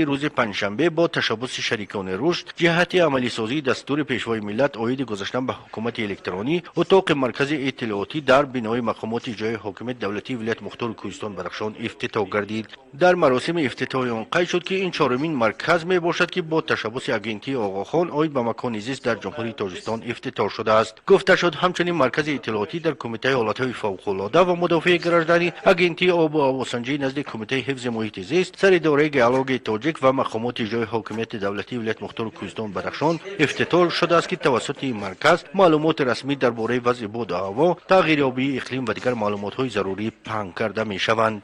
Рӯзи панҷшанбе бо ташаббуси шарикони рушд ҷиҳати амалисозии дастури Пешвои миллат оиди гузаштан ба ҳукумати электронӣ утоқи маркази иттилоотӣ дар бинои мақомоти иҷроияи ҳокимияти давлатии вилояти мухтори Кӯҳистон Бадахшон ифтитоҳ гардид. Дар маросими ифтитоҳи он қайд шуд, ки ин чорумин марказ мебошад, ки бо ташаббуси Агентии Оғохон оид ба макони зист дар Ҷумҳурии Тоҷикистон ифтитоҳ шудааст. Гуфта шуд, ҳамчунин маркази иттилоотӣ дар Кумитаи ҳолатҳои фавқулода ва мудофиаи гражданӣ, Агентии обу ҳавосанҷӣ назди Кумитаи ҳифзи муҳити зист, Саридораи геологияи тоҷик ва мақомоти иҷроияи ҳокимияти давлатии вилояти мухтори Кӯҳистон Бадахшон ифтитоҳ шудааст, ки тавассути ин марказ маълумоти расмӣ дар бораи вазъи боду ҳаво, тағйирёбии иқлим ва дигар маълумотҳои зарурӣ паҳн карда мешаванд.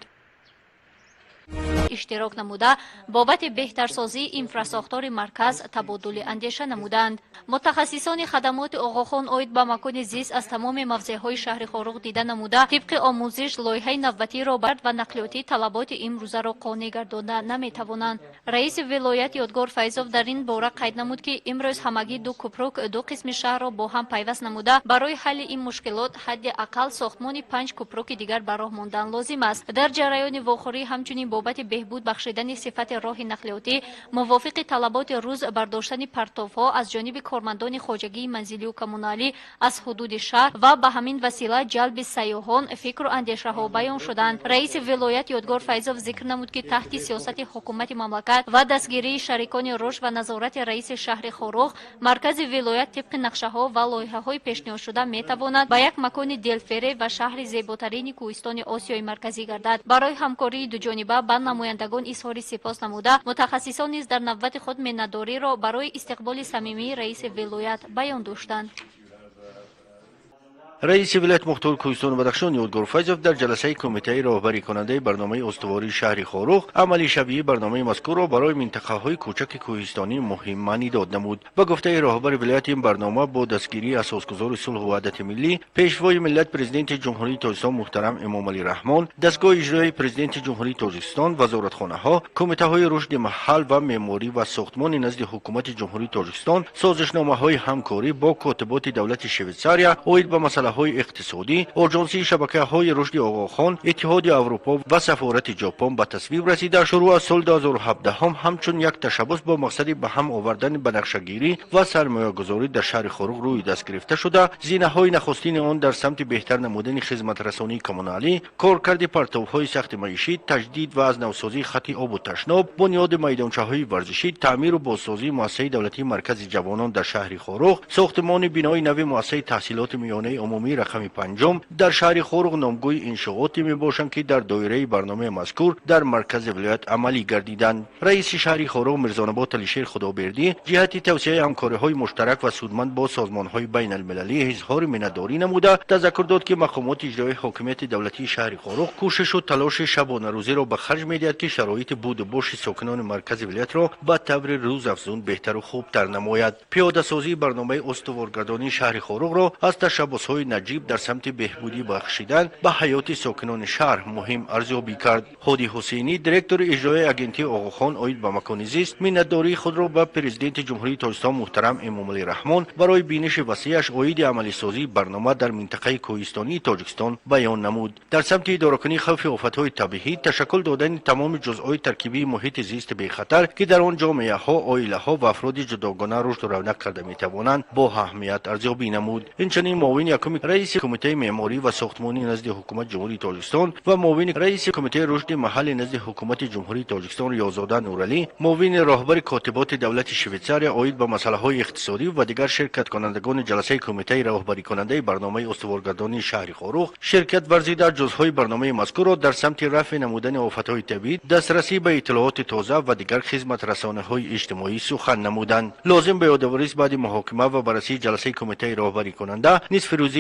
Иштирок намуда, бобати беҳтарсозии инфрасохтори марказ табодули андеша намуданд. Мутахассисони хадамоти Оғохон оид ба макони зист аз тамоми мавзеъҳои шаҳри Хоруғ дида намуда, тибқи омӯзиш лоиҳаи навбатиро бард ва нақлиётӣ талаботи имрӯзаро қонеъ гардонда наметавонанд. Раиси вилоят Ёдгор Файзов дар ин бора қайд намуд, ки имрӯз ҳамагӣ ду кӯпрук ду қисми шаҳрро бо ҳам пайваст намуда, барои ҳалли ин мушкилот ҳадди ақал сохтмони панҷ кӯпруки дигар ба роҳ мондан лозим аст. Дар ҷараёни вохӯрӣ ҳамчунин бобати беҳбуд бахшидани сифати роҳи нақлиётӣ, мувофиқи талаботи рӯз бардоштани партовҳо аз ҷониби кормандони хоҷагии манзилию коммуналӣ аз ҳудуди шаҳр ва ба ҳамин васила ҷалби сайёҳон фикру андешаҳо баён шуданд. Раиси вилоят Ёдгор Файзов зикр намуд, ки таҳти сиёсати ҳукумати мамлакат ва дастгирии шарикони рушд ва назорати раиси шаҳри Хоруғ маркази вилоят тибқи нақшаҳо ва лоиҳаҳои пешниҳодшуда метавонад ба як макони дилфиреб ва шаҳри зеботарини кӯҳистони Осиёи Марказӣ гардад. Барои ҳамкории дуҷониба ба намояндагон изҳори сипос намуда, мутахассисон низ дар навбати худ миннатдориро барои истиқболи самимии раиси вилоят баён доштанд. Раиси вилояти мухтори Кӯҳистону Бадахшон Ёдгор Файзов дар ҷаласаи кумитаи роҳбарикунандаи барномаи устувории шаҳри Хоруғ амалишавии барномаи мазкурро барои минтақаҳои кӯчаки кӯҳистонӣ муҳим маънидод намуд. Ба гуфтаи роҳбари вилоят, ин барнома бо дастгирии асосгузори сулҳу ваҳдати миллӣ, Пешвои миллат, Президенти Ҷумҳурии Тоҷикистон муҳтарам Эмомалӣ Раҳмон, дастгоҳи иҷроияи Президенти Ҷумҳурии Тоҷикистон, вазоратхонаҳо, кумитаҳои рушди маҳал ва меъморӣ ва сохтмони назди Ҳукумати Ҷумҳурии Тоҷикистон, созишномаҳои ҳамкорӣ бо котиботи давлати Швейтсария оид ба масъалаҳои иқтисодӣ, Оҷонсии шабакаҳои рушди Оғохон, Иттиҳоди Аврупо ва сафорати Ҷопон ба тасвиб расида, шурӯъ аз соли 2017 ҳамчун як ташаббус бо мақсади ба ҳам овардани банақшагирӣ ва сармоягузорӣ дар шаҳри Хоруғ рӯи даст гирифта шуда, зинаҳои нахустини он дар самти беҳтар намудани хизматрасонии коммуналӣ, коркарди партовҳои сахти маишӣ, таҷдид ва аз навсозии хати обу ташноб, бунёди майдончаҳои варзишӣ, таъмиру бозсозии муассисаи давлатии Маркази ҷавонон дар шаҳри Хоруғ, сохтмони бинои нави муассисаи таҳсилоти миёнаи умумии рақами панҷум дар шаҳри Хоруғ номгӯи иншооте мебошанд, ки дар доираи барномаи мазкур дар маркази вилоят амалӣ гардиданд. Раиси шаҳри Хоруғ Мирзонабод Алишер Худобердӣ ҷиҳати тавсеаи ҳамкориҳои муштарак ва судманд бо созмонҳои байналмилалӣ изҳори миннатдорӣ намуда, тазаккур дод, ки мақомоти иҷроияи ҳокимияти давлатии шаҳри Хоруғ кӯшишу талоши шабонарӯзиро ба харҷ медиҳад, ки шароити буду боши сокинони маркази вилоятро ба таври рӯзафзун беҳтару хубтар намояд. Пиёдасозии барномаи устуворгардонии шаҳри Хоруғро аз ташаббусҳои наҷиб дар самти беҳбудӣ бахшидан ба ҳаёти сокинони шаҳр муҳим арзёбӣ кард. Ҳоди Ҳусейнӣ, директори иҷроияи Агентии Оғохон оид ба макони зист, миннатдории худро ба Президенти Ҷумҳурии Тоҷикистон муҳтарам Эмомалӣ Раҳмон барои биниши васеъаш оиди амалисозии барнома дар минтақаи кӯҳистонии Тоҷикистон баён намуд. Дар самти идоракунии хавфи офатҳои табиӣ, ташаккул додани тамоми ҷузъҳои таркибии муҳити зисти бехатар, ки дар он ҷомеаҳо, оилаҳо ва афроди ҷудогона рушду равнақ карда метавонанд, бо аҳамият арзёбӣ намуд. Инчунин муовини якуми раиси Кумитаи меъморӣ ва сохтмонӣ назди Ҳукумати Ҷумҳурии Тоҷикистон ва муовини раиси Кумитаи рушди маҳалли назди Ҳукумати Ҷумҳурии Тоҷикистон Риёзода Нуралӣ, муовини роҳбари котиботи давлати Швейтсария оид ба масъалаҳои иқтисодӣ ва дигар ширкаткунандагони ҷаласаи кумитаи роҳбарикунандаи барномаи устуворгардонии шаҳри Хоруғ ширкат варзида, ҷузъҳои барномаи мазкурро дар самти рафъи намудани офатҳои табиӣ, дастрасӣ ба иттилооти тоза ва дигар хизматрасониҳои иҷтимоӣ сухан намуданд. Лозим ба ёдоварист, баъди муҳокима ва баррасии ҷаласаи кумитаи роҳбарикунанда нисфи рӯзии